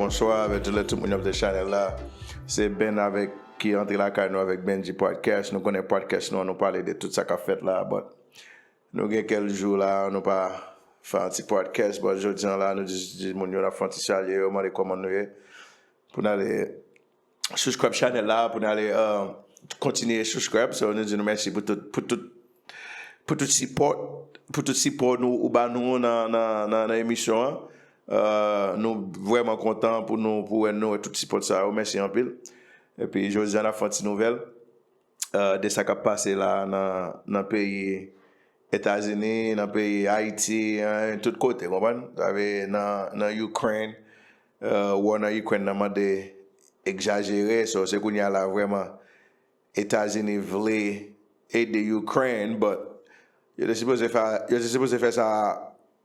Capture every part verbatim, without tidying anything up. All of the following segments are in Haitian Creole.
Bonswa avèk tout lè tout moun ap de chanèl la. Se Ben avèk ki antre lakay nou avèk Benji Podcast. Nou konnen podcast nou an, nou pale de tout sa k ap fèt la, but nou gen kèl jou la, nou pa fè yon ti podcast, but jodi an la, nou di, di moun yo n ap fè yon ti salye yo, mande kòman nou ye. Pou n ale subscribe chanèl la, pou n ale uh, kontinye subscribe. So, nou di nou mèsi pou tout, pou tout, pou tout sipò, pou tout sipò nou ou ba nou nan, nan, nan, nan emisyon an. Uh, nou vrèman kontan pou nou pou wè nou wè tout sipò sa yo. Mèsi anpil. Epi jodi an n ap fè yon ti nouvèl uh, de sa k ap pase la nan, nan peyi Etazini, nan peyi Ayiti, en, tout kote, konprann? Sa vle nan, nan Ukraine, uh, wè nan Ukraine nan mande egzajere, so se kounye a la vrèman Etazini vle ede Ukraine, but yo te sipoze fè, yo te sipoze fè sa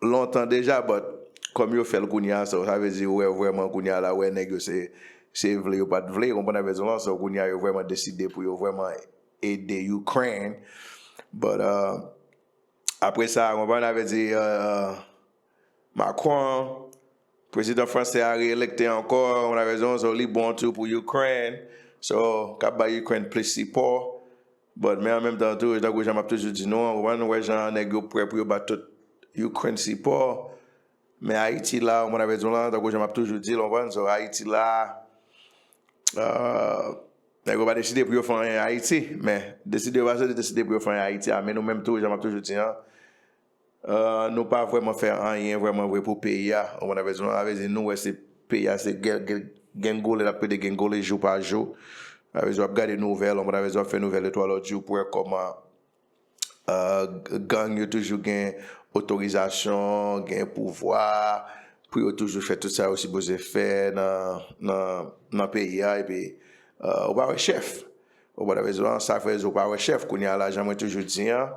lontan deja, but kòm yo fè l kounye a, so sa vle di ou wè vrèman kounye a la, wè nèg yo se, se vle yo pa t vle, konprann avè zon lan, so kounye a yo vrèman deside pou yo vrèman ede Ukraine. But uh, apre sa, konprann avè di uh, Macron, prezidan fransè a reyelekte ankò, konprann avè zon, so li bon tou pou Ukraine, so k ap bay Ukraine plis sipò. But men an menm tan tou, tankou jan m ap toujou di nou an, konprann, nou wè jan nèg yo prè pou yo ba tout Ukraine sipò. Men Ayiti la, ou konprann avè di w lan, tankou jan m ap toujou di l, ou konprann, so Ayiti la, uh, nèg yo pa deside pou yo fè anyen Ayiti, men deside yo pa deside pou yo fè anyen Ayiti a, men nou menm tou, jan m ap toujou di an, uh, nou pa vrèman fè anyen vrèman vre pou peyi a, ou konprann avè di w lan, avè di nou wè se peyi a se gè- gè- gengole l ap pede gengole jou pa jou, avè di w ap gade nouvèl, ou konprann avè di w ap fè nouvèl de twa lòt jou pou wè kòman uh, gang yo toujou gen otorizasyon, gen pouvwa pou yo toujou fè tout sa yo sipoze fè nan, nan, nan peyi a, epi uh, ou pa wè chèf. Ou pa wè sa frè, ou pa wè chèf. Kounye a la, jan mwen toujou di an,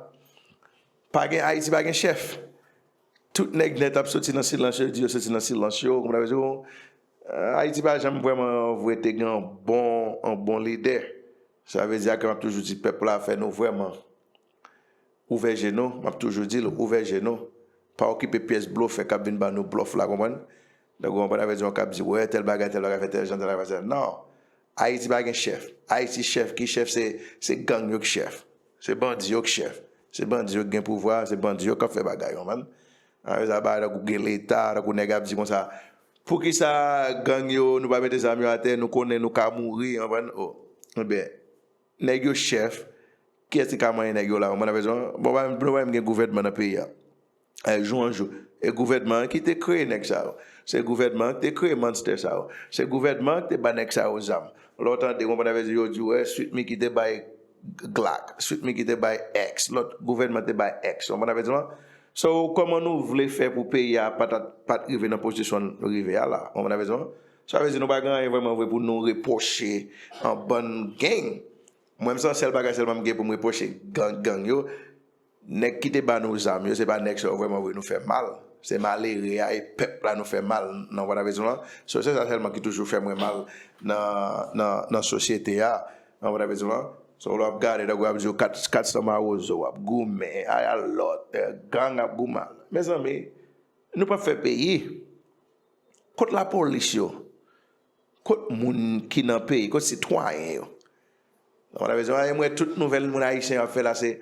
pa gen Ayiti, pa gen chèf. Tout nèg nèt ap soti nan silans yo, di yo soti nan silans yo, konprann avè di w, uh, Ayiti pa janm vrèman vre te gen yon bon, yon bon lidè. Sa vle di a ke m ap toujou di pèp la fè nou vrèman ouvè je nou, m ap toujou di l, ouvè je nou. Pa okipe pyès blofè k ap vin ba nou blòf la, konprann? Donk, ou konprann avè di w k ap di, wè, tèl bagay, tèl bagay, fè tèl jan, tèl bagay, fè tèl. Non. Ayiti pa gen chèf. Ayiti chèf, ki chèf, se, se gang yo k chèf. Se bandi yo k chèf. Se bandi yo k gen pouvwa, se bandi yo k ap fè bagay, konprann? Avè sa, bagay tankou gen leta, tankou nèg ap di konsa, poukisa gang yo, nou pa mete zam yo atè, nou konnen nou ka mouri, konprann? Oh. Ebyen, nèg yo chèf, kiyès ki ka manyen nèg yo la, konprann avè di w lan? Bon, nou pa menm gen gouvènman nan peyi a. Eh, jou an jou. E gouvènman an ki te kreye nèg sa yo. Se gouvènman an ki te kreye monstè sa yo. Se gouvènman an ki te ba nèg sa yo zam. Lè w tande, konprann avè di yo di, wè, Sweet Micky te bay Glock, Sweet Micky te bay X, lòt gouvènman te bay X, konprann avè di w lan? So, kòman nou vle fè pou peyi a pa t, pa t rive nan pozisyon l rive a la, konprann avè di w lan? Sa vle di nou pa gen anyen vrèman vre pou nou repwoche an bann gang. Mwen, m santi sèl bagay sèlman m gen pou m repwoche gang, gang yo, nèg ki te ba nou zam yo, se pa nèg sa yo vrèman vre nou fè mal. Se malere a e pèp la nou fè mal nan, konprann avè di w lan? So, se sa sèlman ki toujou fè mwen mal nan, nan, nan sosyete a, konprann avè di w lan? So, lè w ap gade, tankou y ap di w kat, kat san mawozo, w ap goumen, ay alòt, eh, gang ap goumen. Mezanmi, nou p ap fè peyi. Kot lapolis yo? Kot moun ki nan peyi? Kot sitwayen yo? Konprann avè di w lan? E mwen, tout nouvèl moun ayisyen yo ap fè la, se,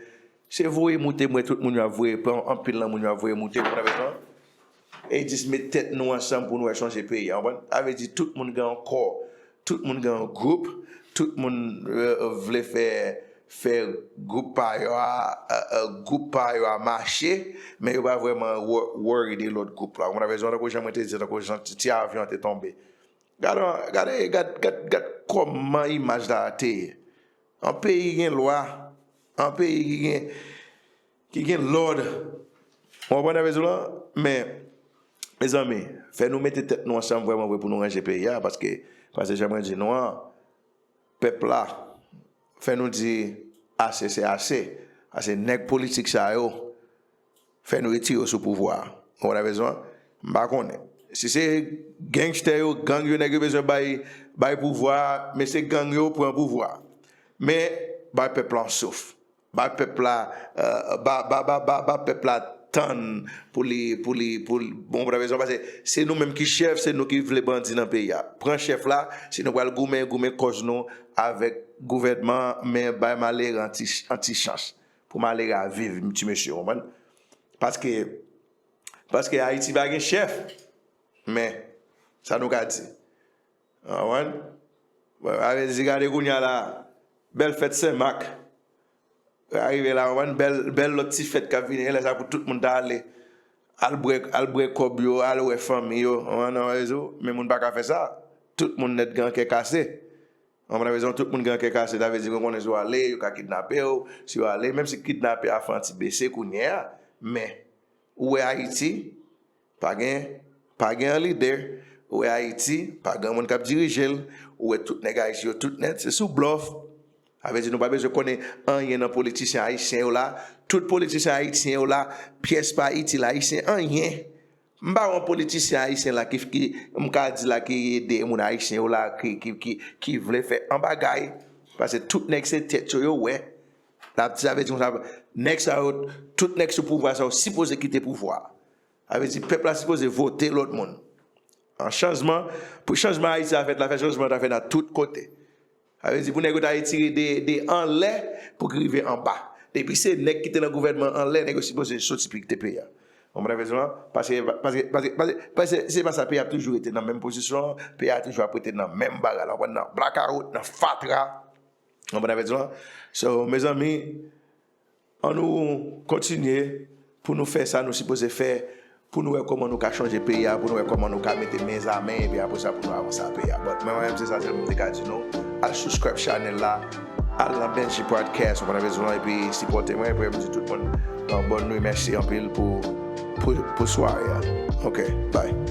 se voye moute, mwen, tout moun yo ap voye, pran anpil nan moun yo ap voye moute, konprann avè di w lan? E jis met tèt nou ansanm pou nou wè chanje peyi a, konprann? Sa vle di tout moun gen yon kò, tout moun gen yon gwoup, tout moun euh, vle fè, fè gwoup pa yo a, euh, euh, gwoup pa yo a mache, men yo pa vrèman wo- worry de lòt gwoup la. Konprann avè di w lan? Tankou jan mwen te di, tankou jan ti, ti avyon an te tonbe. Gade, gade, gade, gade, gade kòman imaj la te ye. Yon peyi gen lwa, yon peyi ki gen, ki gen lòd. Ou konprann avè di w lan? Men, mezanmi, fè nou mete tèt nou ansanm vrèman vre pou nou ranje peyi a, paske, paske jan mwen di nou an, pèp la, fè nou di ase se ase. Ase nèg politik sa yo, fè nou retire yo sou pouvwa a. Ou konprann avè di w lan? M pa konnen. Si se gangstè yo, gang yo, nèg yo bezwen bay, bay pouvwa a, men se gang yo pran pouvwa a. Men, bay pèp la yon souf. Ba pèp la, euh, ba, ba, ba, ba, ba pèp la tann pou li, pou li, pou li, bon, pou rezon, paske se nou menm ki chèf, se nou ki vle bandi nan peyi a. Pran chèf la, si nou pral goumen, goumen kòz nou avèk gouvènman, men bay malere an ti, an ti chans. Pou malere a viv, ti mesye, konprann? Paske, paske Ayiti pa gen chèf, men, sa nou ka di. Konprann? Bon, sa vle di, gade kounye a la, bèl fèt Sen Mak. Arive la, konprann, bèl, bèl lòt ti fèt k ap vini, lè sa pou tout moun ta ale. Al bwè, al bwè kòb yo, al wè fanmi yo, konprann, nan rezo. Men moun pa ka fè sa. Tout moun nèt gen kè kase. Konprann rezon, tout moun gen kè kase, sa vle di, yo konnen si w ale, yo ka kidnape w, si w ale, menm si kidnape a fè yon ti bese kounye a, men, ou wè Ayiti, pa gen, pa gen yon lidè, ou wè Ayiti, pa gen moun k ap dirije l, ou wè tout nèg Ayiti yo, tout nèt, se sou blòf. Sa vle di, nou pa bezwen konnen anyen nan politisyen ayisyen yo la, tout politisyen ayisyen yo la, pyès pa itil Ayisyen anyen. M pa wè yon politisyen ayisyen la ki, ki, m ka di la ki ede moun ayisyen yo la, ki, ki, ki, ki vle fè yon bagay. Paske tout nèg se tèt yo, yo wè. L ap di, sa vle di konsa, nèg sa yo, tout nèg sou pouvwa sa yo sipoze kite pouvwa. Sa vle di pèp la sipoze vote lòt moun. An chanjman, pou chanjman Ayiti a fèt la, fè chanjman ta fèt nan tout kote. Sa vle di pou nèg yo ta retire de, de anlè pou ki rive anba. Depi se nèg ki te nan gouvènman anlè, nèg yo sipoze soti pou kite peyi a. Konprann rezon an? Paske, paske, paske, paske, paske se pa sa, peyi a ap toujou rete nan menm pozisyon an, peyi a toujou ap rete nan menm bagay la, konprann, nan blakawout, nan fatra. Konprann rezon an? So, mezanmi, ann nou kontinye pou nou fè sa nou sipoze fè, pou nou wè kòman nou ka chanje peyi a, pou nou wè kòman nou ka mete men a men, epi apre sa pou nou avanse a peyi a. But mwen menm se sa sèlman m te ka di nou. Al subscribe channel la, al nan Benji Podcast, ou konn rezon an, epi sipòte mwen, epi m di tout moun, uh, bòn nwi, mèsi anpil pou, pou, pou sware a. Ok, bye.